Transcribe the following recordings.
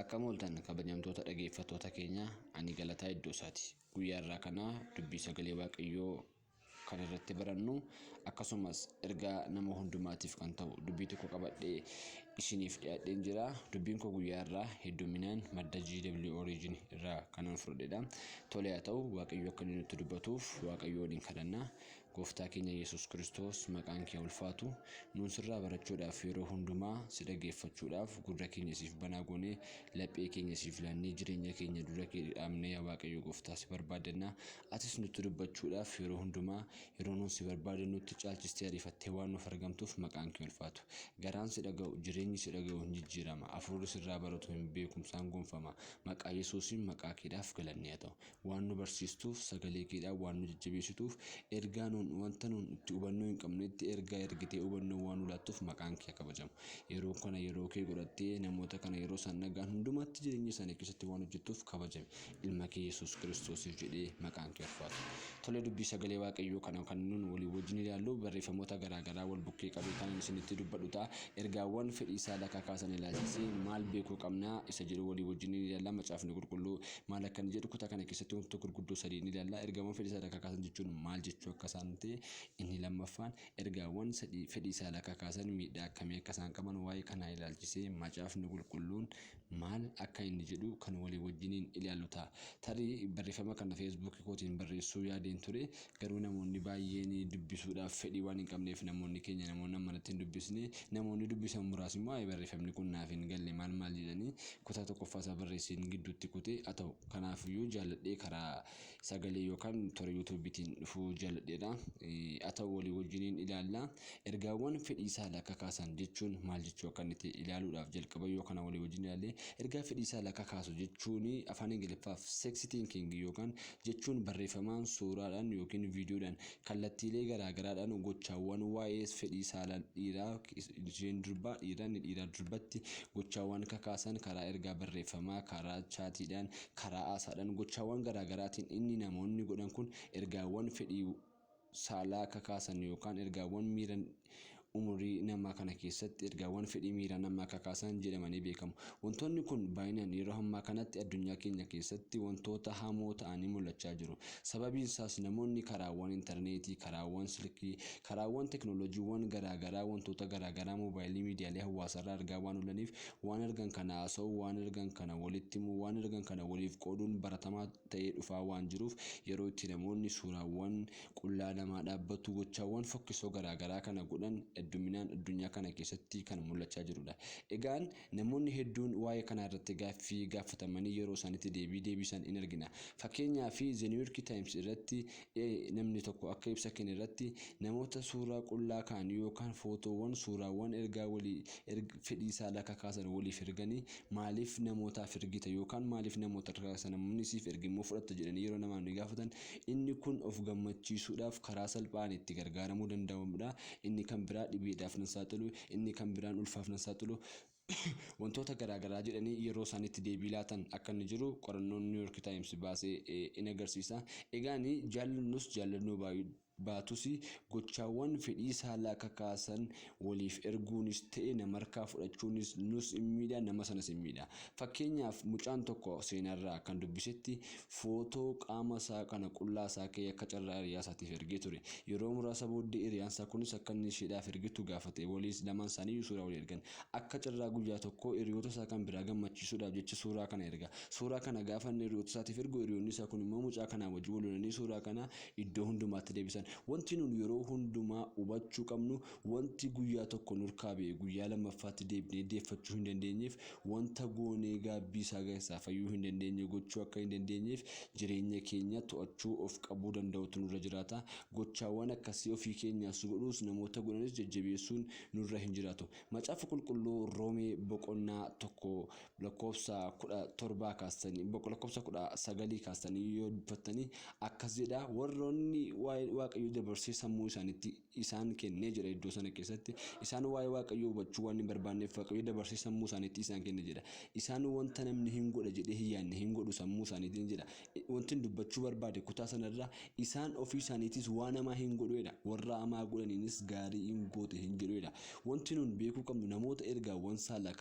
Akkam ooltan kabajamtoota dhageeffattoota keenya, ani Galataa Iddoosaati. Guyyaa irraa kana dubbii sagalee Waaqayyoo kan irratti barannu, akkasumas ergaa nama hundumaatiif kan ta'u dubbii tokko qabadhee isiniif dhiyaadheen jira. Dubbiin koo guyyaa irraa hedduminaan madda GW Origin irraa kanan fudhadhedha. Tole haa ta'u, Waaqayyo akka inni nutti dubbatuuf Waaqayyo waliin kadhanna. Gooftaa keenya Yesuus Kiristoos, maqaan kee ulfaatu. Nuun sirraa barachuudhaaf, yeroo hundumaa si dhaggeeffachuudhaaf gurra keenya siif banaa goonee, laphee keenya siif laannee, jireenya keenya dura kee dhaabnee, yaa Waaqayyo Gooftaa, si barbaaddanna. Atis nutti dubbachuudhaaf yeroo hundumaa, yeroo nuun si barbaadannutti caalchistee ariifattee waan nuuf argamtuuf maqaan kee ulfaatu. Garaan si dhaga'u, jireenyi si dhaga'u hin jijjiirama. Hafuurri sirraa baratu hin beekumsaan gonfama. Maqaa Yesuusiin maqaa keedhaaf galanni haa ta'u. Waan nu barsiistuuf, sagalee keedhaan waan nu jajjabeessituuf, ergaa nuun wanta nuun itti hubannoo hin qabnetti ergaa ergitee hubannoo waan nu laattuuf maqaan kee haa kabajamu. Yeroo kana yeroo kee godhattee namoota kana yeroo isaan dhaga'an hundumaatti jireenya isaanii keessatti waan hojjettuuf kabajami. Ilma kee Yesuus Kiristoosiif jedhee maqaan kee ulfaatu. Tole, dubbii sagalee Waaqayyoo kana kan nuun walii wajjin ilaallu barreeffamoota garaa garaa wal bukkee qabee kan isinitti dubbadhu ta'a. Ergaawwan fedhii saalaa kakaasan ilaalchisee maal beekuu qabna isa jedhu walii wajjin ilaalla. Macaafni Qulqulluu maal akka inni jedhu kutaa kana keessatti wantoota gurguddoo sadii ni ilaalla. Ergaawwan fedhii saalaa kakaasan jechuun maal jechuu akka isaan ta'e, inni lammaffaan ergaawwan fedhii saalaa kakaasan miidhaa akkamii akka isaan qaban, waa'ee kanaa ilaalchisee Macaafni Qulqulluun maal akka inni jedhu kan walii wajjiniin ilaallu ta'a. Tarii barreeffama kana Feesbuukii kootiin barreessuu yaadeen ture, garuu namoonni baay'een dubbisuudhaaf fedhii waan hin qabneef, namoonni keenya, namoonni ammanatti hin dubbisne, namoonni dubbisan muraasni immoo "Ayi, barreeffamni kun naaf hin galle, maal maal" jedhanii kutaa tokkoffaa isaa barreesseen gidduutti kute haa ta'u. Kanaafiyyuu jaalladhee karaa sagalee yookaan toora yuutuubiitiin dhufuu jaalladheera. Haa ta'u, walii wajjiniin ilaalla. Ergaawwan fedhii saalaa kakaasan jechuun maal jechuu akka inni ta'e ilaaluudhaaf jalqaba yoo kana walii wajjin ilaalle, ergaa fedhii saalaa kakaasu jechuun afaan Ingiliffaaf sex thinking yookaan jechuun barreeffamaan, suuraadhaan yookiin viidiyoodhaan kallattiilee garaagaraadhaan gochaawwan waa'ee fedhii saalaa dhiiraa isheen durbaa dhiiraa inni dhiiraa durbatti gochaawwan kakaasan karaa ergaa barreeffamaa, karaa chaatiidhaan, karaa haasaadhaan, gochaawwan garaagaraatiin inni namoonni godhan kun ergaawwan fedhii saalaa kakaasan yookaan ergaawwan miira umurii namaa kana keessatti ergaawwan fedhii miiraa namaa kakaasan jedhamanii beekamu. Wantoonni kun baay'inaan yeroo ammaa kanatti addunyaa keenya keessatti wantoota hamoo ta'anii mul'achaa jiru. Sababiin isaas namoonni karaawwan intarneetii, karaawwan silkii, karaawwan teknooloojiiwwan garaagaraa, wantoota garaagaraa moobaayilii, miidiyaalee hawaasaarraa argaa waan oolaniif, waan argan kana haasa'uu, waan argan kana walitti himuu, waan argan kana waliif qooduun baratamaa ta'ee dhufaa waan jiruuf, yeroo itti namoonni suuraawwan qullaa namaa dhaabbatu, gochaawwan fokkisoo garaagaraa kana godhan hedduminaan addunyaa kana keessatti kan mul'achaa jirudha. Egaan namoonni hedduun waa'ee kanaa irratti gaaffii gaafatamanii yeroo isaanitti deebii deebisan in argina. Fakkeenyaaf The New York Times irratti namni tokko akka ibsa kenne irratti, namoota suuraa qullaa ka'an yookaan footoowwan, suuraawwan ergaa walii fedhii saalaa kakaasan waliif erganii, maaliif namootaaf ergita yookaan maaliif namoota kakaasa, namni siif erge immoo fudhatta jedhanii yeroo namaan gaafatan, inni kun of gammachiisuudhaaf karaa salphaan itti gargaaramuu danda'amudha. Inni kan biraa dhibeedhaaf nan saaxilu, inni kan biraan ulfaaf nan saaxilu, wantoota garaagaraa jedhanii yeroo isaan itti deebii laatan akka inni jiru qorannoon New York Times baasee in agarsiisa. Egaan jaallannus jaallannuu baatus, gochaawwan fedhii saalaa kakaasan waliif erguunis ta'e nama harkaa fudhachuunis nus hin miidha, nama sanas hin miidha. Fakkeenyaaf mucaan tokko seenarraa kan dubbisetti footoo qaama isaa kana qullaa isaa ka'ee akka carraa hiriyaa isaatiif ergee ture. Yeroo muraasa booddee hiriyaan isaa kunis akka inni isheedhaaf ergitu gaafate. Waliis lamaan isaanii suuraa walii ergan. Akka carraa guyyaa tokko hiriyoota isaa kan biraa gammachiisuudhaaf jecha suuraa kana erga. Suuraa kana gaafa inni hiriyoota isaatiif ergu, hiriyoonni isaa kun immoo mucaa kanaa wajjin wal lolanii suuraa kana iddoo hundumaatti deebisan. Wanti nun yeroo hundumaa hubachuu qabnu, wanti guyyaa tokko nurkaa ba'e guyyaa lammaffaatti deebinee deeffachuu hin dandeenyeef, wanta goonee gaabbii isaa keessaa fayyuu hin dandeenye gochuu akka hin dandeenyeef, jireenya keenya to'achuu, of qabuu danda'utu nurra jiraata. Gochaawwan akkasii ofii keenyaas godhuus namoota godhanis jajjabeessuun nurra hin jiraatu. Macaafa Qulqulluu Roomee boqonnaa 1 lakkoofsa 17 kaastanii, lakkoofsa 19 kaastanii yoo dubbattanii akkas jedha: warroonni waa'ee Waaqayyo Waaqayyo dabarsee sammuu isaaniitti isaan kennee jira iddoo sana keessatti. Isaan waa'ee Waaqayyoo hubachuu waan hin barbaanneef Waaqayyo dabarsee sammuu isaaniitti isaan kenne jedha. Isaan wanta namni hin godha jedhee hin yaadne hin godhu sammuu isaaniitiin jedha. Wanti dubbachuu barbaade kutaa sanarraa isaan ofii isaaniitis waan hamaa hin godhuedha. Warra hamaa godhaniinis gaarii hin goote hin jedhuedha. Wanti nun beekuu qabnu namoota ergaawwan saala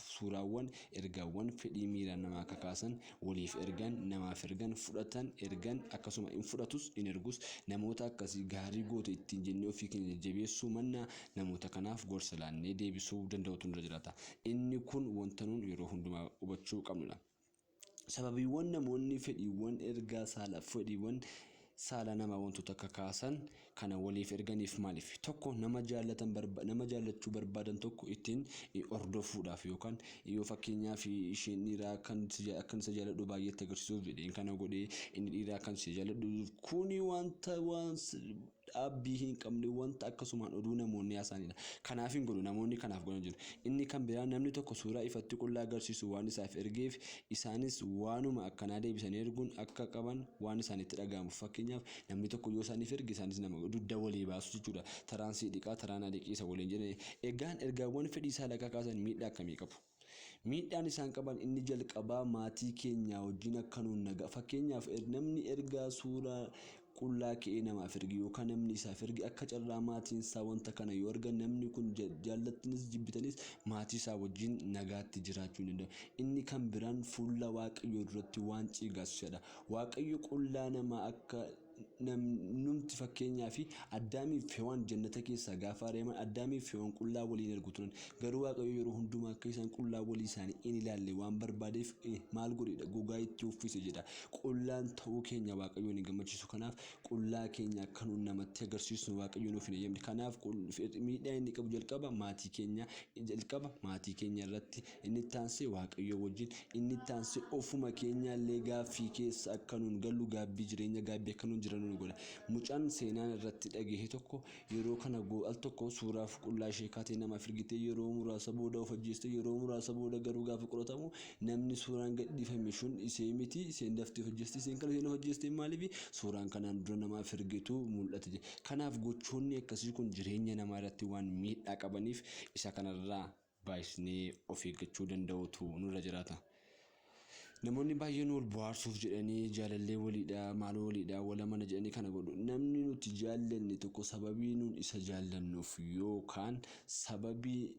suuraawwan ergaawwan fedhii miiraa namaa kakaasan waliif ergan, namaaf ergan, fudhatan, ergan, akkasuma hin fudhatus hin ergus namoota akkasii gaarii goote ittiin jennee ofii keenya jajjabeessuu mannaa namoota kanaaf gorsa laannee deebisuu danda'utu nurra jiraata. Inni kun wanta nun yeroo hundumaa hubachuu qabnudha. Sababiiwwan namoonni fedhiiwwan ergaa saala fedhiiwwan saala namaa wantoota kakaasan kana waliif erganiif maaliif? Tokko, nama jaallatan nama jaallachuu barbaadan tokko ittiin hordofuudhaaf yookaan yoo fakkeenyaaf isheen dhiiraa kan akkan isa jaalladhu baay'eetti agarsiisuuf jedheen kana godhee, inni dhiiraa kan isa jaalladhu kuni wanta waan dhaabbii hin qabne wanta akkasumaan oduu namoonni haasa'anidha. Kanaaf hin godhu namoonni kanaaf godhan jiru. Inni kan biraa namni tokko suuraa ifatti qullaa agarsiisu waan isaaf ergeef isaanis waanuma akkanaa deebisanii erguun akka qaban waan isaanitti dhaga'amuuf. Fakkeenyaaf namni tokko yoo isaaniif erge isaanis nama dugda walii baasu jechuudha. Taraan sii dhiqaa taraan na dhiqiisa waliin jedhani. Egaan ergaawwan fedhii saalaa kakaasan miidhaa akkamii qabu? Miidhaan isaan qaban inni jalqabaa maatii keenyaa wajjin akka nuun nagaa. Fakkeenyaaf namni ergaa suuraa qullaa ka'ee namaaf erge yookaan namni isaaf erge akka carraa maatiin isaa wanta kana yoo argan namni kun jaallattanis jibbitanis maatii isaa wajjin nagaatti jiraachuu hin danda'u. Inni kan biraan fuula Waaqayyoo duratti waan ciigaasisadha. Waaqayyo qullaa namaa akka namnumti fakkeenyaa fi Addaamiif Hewaan jannata keessaa gaafa ari'aman Addaamiif Hewaan qullaa waliin ergu turan. Garuu Waaqayyo yeroo hundumaa akka isaan qullaa walii isaanii hin ilaalle waan barbaadeef maal godhedha? Gogaa itti uffise jedha. Qullaan ta'uu keenya Waaqayyoon hin gammachiisu. Kanaaf qullaa keenya akka nuun namatti agarsiisnu Waaqayyo nuuf hin eeyyamne. Kanaaf miidhaa inni qabu jalqaba maatii keenya jalqaba maatii keenya irratti, inni itti aansee Waaqayyo wajjin, inni itti aansee ofuma keenya illee gaaffii keessa akka nuun gallu gaabbii jireenya gaabbii akka nuun jirannu nu godha. Mucaan seenaan irratti dhagahe tokko yeroo kana al tokko suuraaf qullaa ishee kaatee namaaf ergitee yeroo muraasa booda of ajjeeste. Yeroo muraasa booda garuu gaafa qoratamu namni suuraan gadhiifame sun ishee miti, isheen daftee of ajjeeste. Isheen kan isheen of ajjeeste maaliif? Suuraan kanaan dura namaaf ergitu mul'ate. Kanaaf gochoonni akkasii kun jireenya namaa irratti waan miidhaa qabaniif isa kanarraa baay'isnee of eeggachuu danda'utu nurra jiraata. Namoonni baay'een wal bohaarsuuf jedhanii jaalallee waliidha, maal waliidha, wal amana jedhanii kana godhu. Namni nuti jaallanne tokko sababii nuun isa jaallannuuf yookaan sababii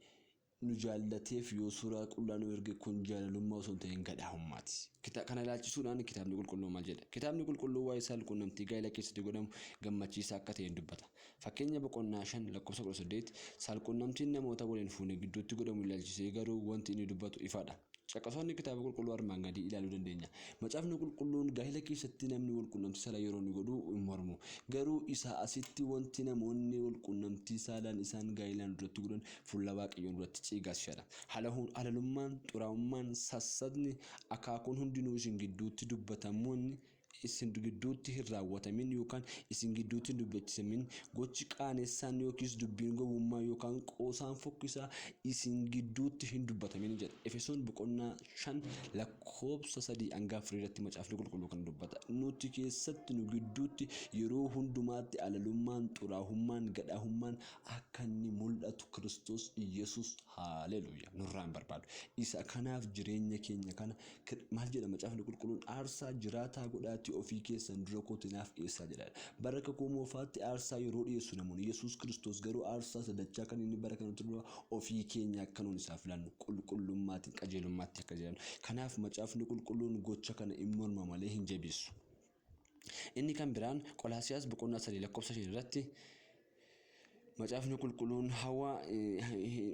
nu jaallateef yoo suuraa qullaa nu erge kun jaalalummaa osoo hin ta'in gadhaa'ummaati. Kana ilaalchisuudhaan kitaabni qulqulluu maal jedha? Kitaabni qulqulluu waa'ee saalquunnamtii gaa'ela keessatti godhamu gammachiisaa akka ta'e dubbata. Fakkeenya boqonnaa 5 lakkoofsa 18 saalquunnamtiin namoota waliin fuune gidduutti godhamu ilaalchisee garuu wanti inni dubbatu ifaadha. Caqasoonni kitaaba qulqulluu armaan gadii ilaaluu dandeenya. Macaafni qulqulluun gaa'ela keessatti namni walquunnamtii saalaa yeroo inni godhu hin mormu. Garuu isaa asitti wanti namoonni walquunnamtii saalaan isaan gaa'elaan duratti godhan fuula Waaqayyoon duratti ciigaasisaadha. Halalummaan, xuraa'ummaan, sassatni akaakuun hundinuu isin gidduutti dubbatamuun isin gidduutti hin raawwatamin yookaan isin gidduutti hin dubbachiisamin, gochi qaanessaan yookiis dubbiin gowwummaa yookaan qoosaan fokkisaa isin gidduutti hin dubbatamin jedha. Efesoon boqonnaa 5 lakkoofsa 3 hanga 4 irratti macaafni qulqulluu kan dubbata. Nuti keessatti nu gidduutti yeroo hundumaatti alalummaan, xuraa'ummaan, gadhaa'ummaan akka inni mul'atu Kiristoos Iyyasuus haaleluuyaa nurraa hin barbaadu. Isa kanaaf jireenya keenya kana maal jedha macaafni qulqulluun? Aarsaa jiraataa godhaatii ofii keessan dura kootti naaf dhiyeessaa jedha. Bara kakuu moofaatti aarsaa yeroo dhiyeessu namoonni, Yesuus Kiristoos garuu aarsaa sadachaa kan inni bara kanatti dura ofii keenya akka nuun isaaf laannu qulqullummaatiin qajeelummaatti akka jedhamu. Kanaaf macaafni qulqulluun gocha kana hin morma malee hin jabeessu. Inni kan biraan Qolaasiyaas boqonnaa 3 lakkoofsa 5 irratti macaafni qulqulluun hawaa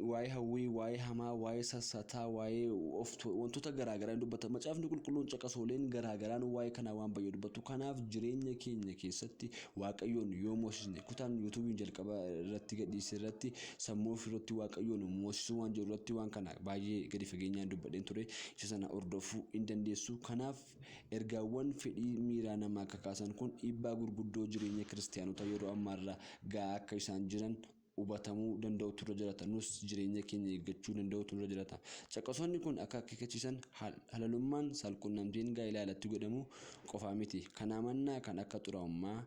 waa'ee hawwii, waa'ee hamaa, waa'ee sassataa, waa'ee of wantoota garaagaraa dubbata. Macaafni qulqulluun caqasooleen garaagaraan waa'ee kanaa waan baay'ee dubbatu. Kanaaf jireenya keenya keessatti Waaqayyoon yoo moosisne, kutaan yuutuubiin jalqaba irratti gadhiise irratti sammuu ofii irratti Waaqayyoon moosisuu waan jedhu irratti waan kana baay'ee gadi fageenyaan dubbadheen ture. Isa sana hordofuu hin dandeessu. Kanaaf ergaawwan fedhii miiraa namaa kakaasan kun dhiibbaa gurguddoo jireenya kiristiyaanota yeroo ammaarra ga'aa akka isaan jiran hubatamuu danda'utu irra jiraata. Nus jireenya keenya eeggachuu danda'utu irra jiraata. Caqasoonni kun akka akeekkachiisan halalummaan saalqunnamtiin gaa'elaa alatti godhamu qofaa miti. Kanaa mannaa kan akka xuraa'ummaa,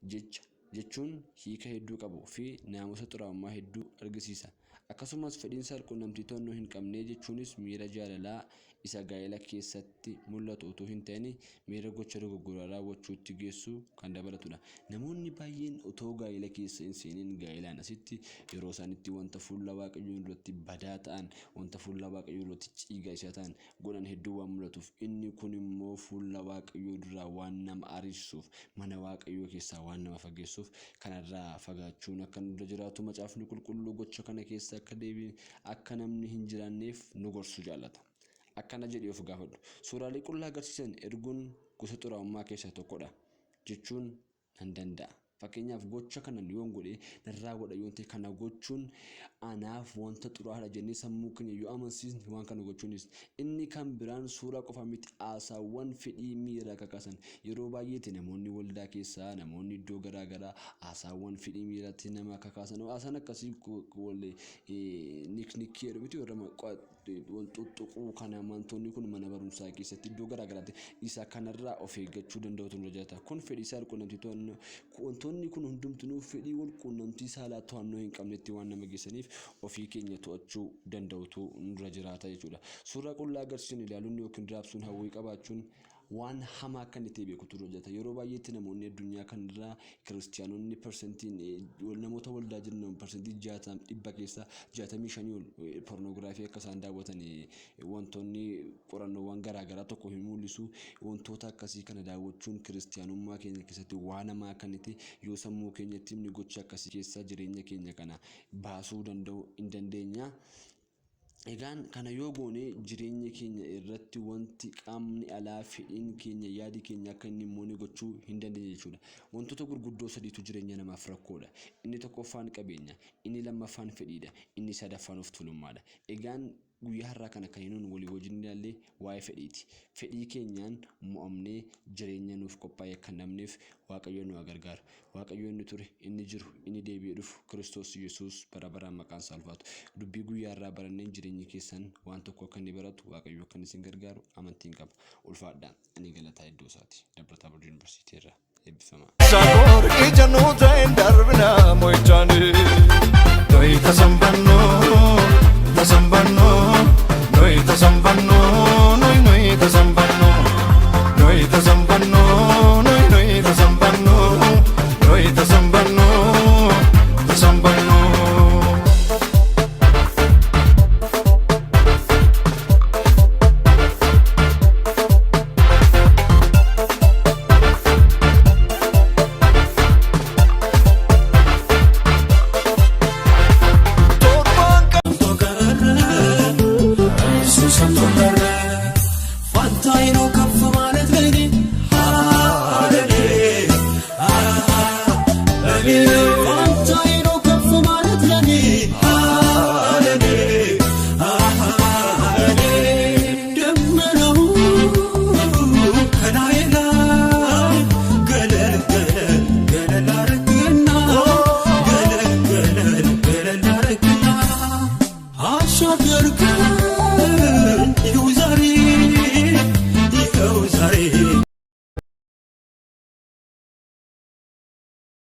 jecha jechuun hiika hedduu qabu fi naamusa xuraa'ummaa hedduu argisiisa. Akkasumas fedhiin saalqunnamtii to'annoo hin qabne jechuunis miira jaalalaa isa gaa'ela keessatti mul'atu utuu hin ta'in miira gocha dogoggoraa raawwachuutti geessu kan dabalatudha. Namoonni baay'een otoo gaa'ela keessa hin seeniin gaa'elaan asitti yeroo isaanitti wanta fuula Waaqayyoo duratti badaa ta'an, wanta fuula Waaqayyoo duratti ciigaa isa ta'an godhan hedduu waan mul'atuuf, inni kun immoo fuula Waaqayyoo duraa waan nama ariisuuf, mana Waaqayyoo keessaa waan nama fageessuuf kanarraa fagaachuun akka nurra jiraatu macaafni qulqulluu gocha kana keessa akka deebiin akka namni hin jiraanneef nu gorsu jaallata. Akkana jedhee of gaafadhu. Suuraalee qullaa agarsiisan erguun gosa xuraa'ummaa keessaa tokkodha jechuun nan danda'a. Fakkeenyaaf gocha kanan yoon godhe nan raawwadha yoon ta'e kana gochuun anaaf wanta xuraa'aadha jennee sammuu keenya yoo amansiisne waan kana gochuunis inni kan biraan suuraa qofa miti, haasaawwan fedhii miiraa kakaasan yeroo baay'eeti namoonni waldaa keessaa, namoonni iddoo garaa garaa haasaawwan fedhii miiraatti nama kakaasan, haasaan akkasii niknikkii jedhu miti, warra wal xuxuquu kana amantoonni kun mana barumsaa keessatti iddoo garaa garaatti isa kanarraa of eeggachuu danda'utu nurra jiraata. Kun fedhii saalqunnamtii to'annoo, wantoonni kun hundumtinuu fedhii wal quunnamtii saalaa to'annoo hin qabnetti waan nama geessaniif ofii keenya to'achuu danda'utu nurra jiraata jechuudha. Suuraa qullaa agarsiisan ilaaluun yookiin raabsuun hawwii qabaachuun waan hamaa akka inni ta'e beekutu nurra jiraata. Yeroo baay'eetti namoonni addunyaa kanarraa kiristiyaanonni persentiin namoota waldaa jiran persentii 60 keessaa 65 ol pornoogiraafii akka isaan daawwatan wantoonni qorannoowwan garaa garaa tokko hin mul'isu. Wantoota akkasii kana daawwachuun kiristiyaanummaa keenya keessatti waan hamaa akka inni ta'e yoo sammuu keenyatti himni gocha akkasii keessaa jireenya keenya kana baasuu danda'u hin dandeenya. Egaan kana yoo goone jireenya keenya irratti wanti qaamni alaa fedhiin keenya yaadi keenya akka inni immoo gochuu hin dandeenye jechuudha. Wantoota gurguddoo sadiitu jireenya namaaf rakkoodha. Inni tokkoffaan qabeenya, inni lammaffaan fedhiidha, inni sadaffaan of tuulummaadha. Egaan guyyaa har'aa kana kan nuun walii wajjin ilaalle waa'ee fedhiiti. Fedhii keenyaan mo'amnee jireenya nuuf qophaa'e akka hin dhabneef Waaqayyo nu haa gargaaru. Waaqayyo inni ture, inni jiru, inni deebi'ee dhufu Kiristoos Yesuus bara baraan maqaan isaa ulfaatu. Dubbii guyyaa irraa baranneen jireenyi keessan waan tokko akka inni baratu Waaqayyo akka inni isin gargaaru amantiin qaba. Ulfaadhaa. Ani Galataa Iddoo isaati. Dabra Taabor Yuunivarsiitii irraa. Eebbifamaa. Sakoor ija nuu ta'een darbina mo'ichaani. Nuyi tasambannu, tasambannu, nuyi tasambannu, nuyi nuyi tasambannu, nuyi tasambannu, nuyi nuyi tasambannu, nuyi tasambannu, tasambannu. Torbaan አሻገርከኝ